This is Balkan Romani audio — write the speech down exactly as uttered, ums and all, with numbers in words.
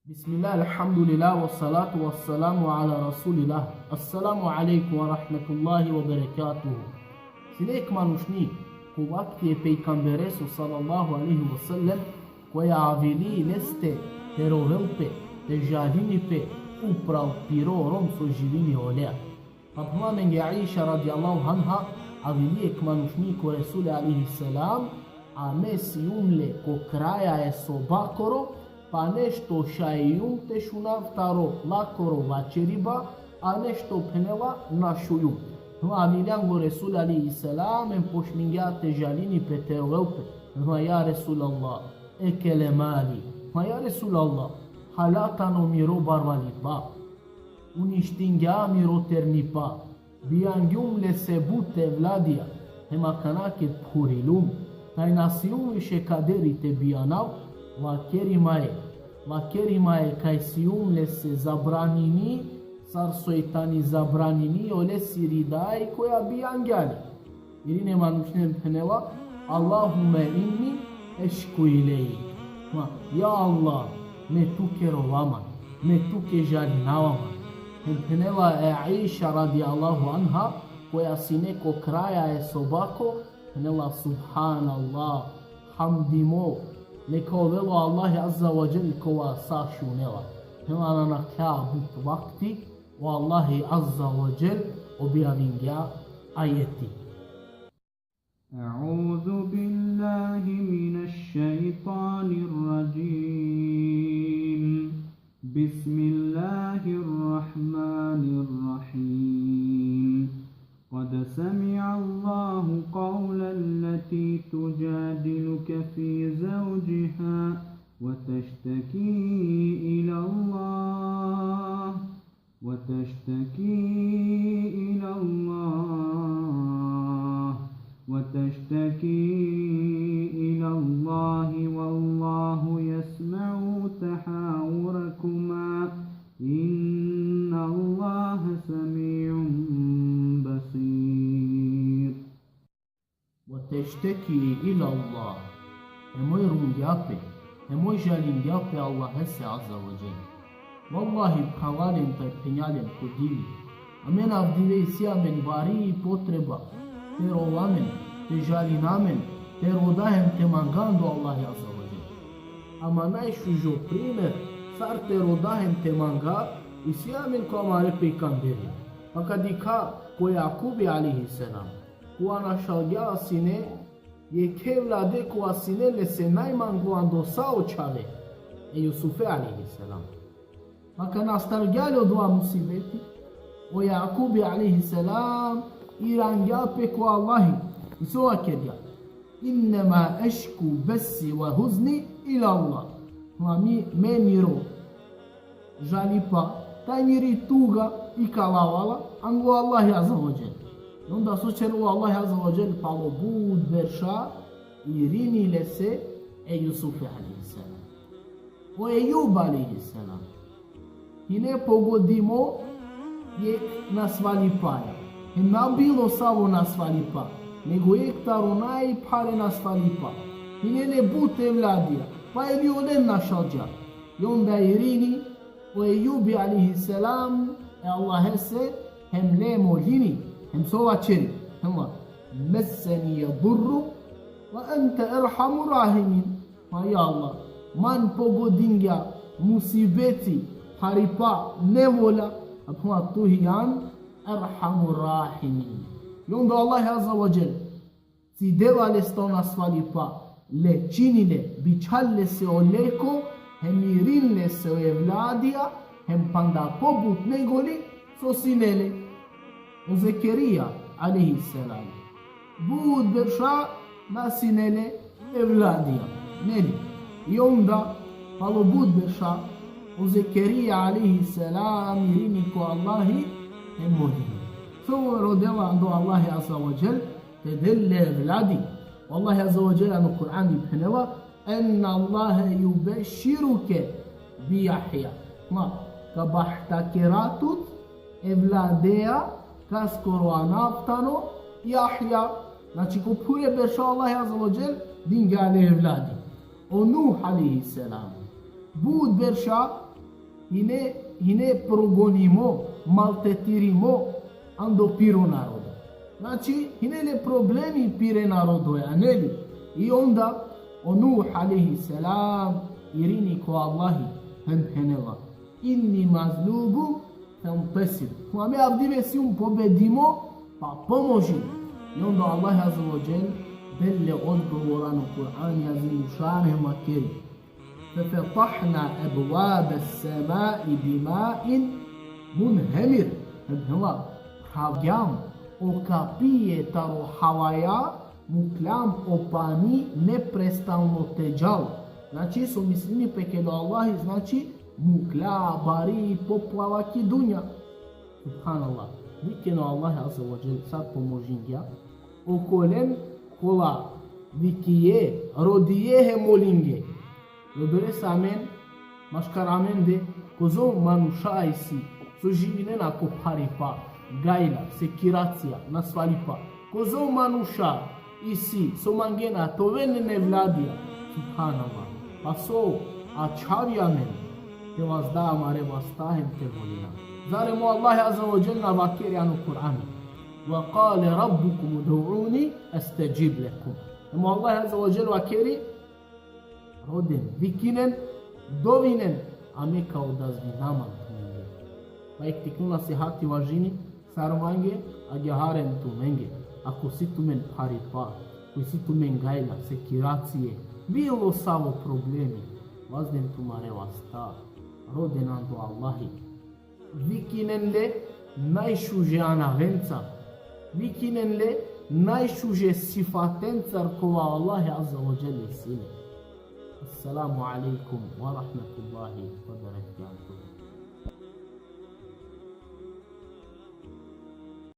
Bismillah, elhamdulillah, ve salatu ve selamu ala Resulillah. Esselamu alejkum ve rahmetullahi ve berekatuhu. Sine jekh manušni, ko vakti e pejgambereso sallallahu alejhi ve sellem, koja avili leste te rovel pe, te žalini pe, upral piro rom so živini olea. Pa phenela amenge Aiša radijallahu anha, avili jekh manušni ko Resuli alejhi selam, a me sijum le ko kraja e sobakoro, pa nešto šajum te šunav taro lakoro vaćeriba, a nešto, phenela, na šujum. Phenela, avili anglo Resul alejhi selam, em pošmingja te žalini pe, te rovel pe. Phenela, ja Resulallah, ekele mali. Phenela, ja Resulallah, halja tano miro barvalipa. Uništingja miro ternipa. Bijangjum lese but evladija, hem akana ke phurilum, taj na sijum više kaderi te bijanav. Vakeri mae, vakeri mae kaj sijum lese zabranini, sar soj tani zabranini olesiri daj koja bijangja le. Irini e manušni, phenela, Allahumme inni ešku ilejk. Ma, ja Allah, me tuke rova man, me tuke žalinava man. Hem phenela e Aiša radijallahu anha, koja sine ko kraja e sobako, phenela, Subhanallah, hamdimo neka ovel o Allahi azza ve dželle kova sa šunela. Phenela, na nakhlja but vakti, o Allahi azza ve dželle objavingja ajeti. أعوذ بالله من الشيطان الرجيم. بسم الله الرحمن الرحيم. قد سمع الله قول التي تجادلك في زوجها وتشتكي إلى الله وتشتكي إلى الله، وتشتكي إلى الله والله يسمع تحاوركما، إن الله سميع بصير. Ve tešteki ilallah. Hem oj rungja pe, hem oj žalingja pe Allahese azza ve dželle. Vallahi, phralalen, taj phenjalen, ko dini, amen avdive isi amen bari potreba te rova amen, te žalina amen, te roda hem te manga ando Allahi azza ve dželle. Ama najšužo primer sar te roda hem te manga isi amen ko amare pejgamberi. Pa ka dikha ko Jakubi alejhi selam, kova našalgja sine jekhe evlade kova sine lese najmanglo ando sa o čhave, e Jusufe alejhi selam. Pa ka nastargja le odova musibeti, o Jakubi alejhi selam irangja pe ko Allahi, i so vakergja: إنما أشكو بثي وحزني إلى الله. Ma mi, me miro žalipa, taj miri tuga ikalava la anglo Allahi azza ve dželle. I onda so ćerela o Allahi azza ve dželle, palo but berša irini lese e Jusufe alejhi selam. O Ejub alejhi selam hine pogodimo jekh nasvalipaja. Hem na bilo savo nasvalipa, nego jekh taro najphare nasvalipa. Hine le but evladija, pa i olen našalgja. I onda irini o Ejubi alejhi selam e Allahese, hem le molini, hem so vaćeri, hem va: مسني الضر وأنت أرحم الراحمين. Ma ja Allah, man pogodingja musibeti, haripa, nevolja, a tu hijan erhamur rahimin. I onda Allah azza ve dželle cidela leste o nasvalipa, lečini le, bičhal lese o leko, hem irini lese o evladija, hem panda pobut negoli so sine le. O Zekerija alejhi selam but berša na sine le evladija. Neli? I onda, palo but berša, o Zekerija alejhi selam irini ko Allahi hem molini. So rodela ando Allahi azza ve dželle te del le evladi. O Allahi azza ve dželle ano Kur'ani phenela: إن الله يبشرك بيحيى. Ma, ka bahtakera tut evladea, kaskoro anav tano Jahja. Znači, ko phure berša Allahi azza ve dželle dingja le evladi. O Nuh alejhi selam but berša hine, hine progonimo, maltretirimo, ando piro narodo. Znači, hine le problemi pire narodoja, neli? I onda o Nuh alejhi selam irini ko Allahi, hem phenela: Inni mazlubun fantasir. Ko ame avdive sium pobedimo, pa pomožin. I onda Allah azze ve dželle del le odgovor ano Kur'ani azim, ušar hem vakeri: Fefetahna ebvabe semai bima'in munhemir. Hem phenela: Phravgjam o kapije taro havaja, mukljam o pani neprestalno te džal. Znači, so mislini pe keda o Allahi, znači, muklja bari poplava ki dunja. Subhanallah. Viken o Allah azze ve dželle, sar pomožingja okolen kola vikije, rodije hem molinge. Odolese amen, maškar amende, kozom manuša isi, so živinena ko pharipa, gajla, sekiracija, nasvalipa. Kozom manuša isi, so mangena te oven len evladija. Subhanallah. Pa so ačhavi amen te vazda amare vasta hem te molina. Zarem o Allah azze ve dželle na vakeri ano Kur'ani: Ve kale rabbukum ud'uni estedžib lekum. Hem o Allah azze ve dželle vakeri: Roden, vikinen, dovinen, a me ka odazvinav man tumenge. Pa ek tikno nasihati važini, sar mange, agjaar hem tumenge. Ako isi tumen pharipa, ako isi tumen gajla, sekiracije, bilo savo problemi, vazden tumare vasta, roden ando Allahi. Vikinen le najšuže anavenca. Vikinen le najšuže sifatencar kova o Allahi azze ve dželle isi le. Assalamu alejkum ve rahmetullahi ve berekatuhu.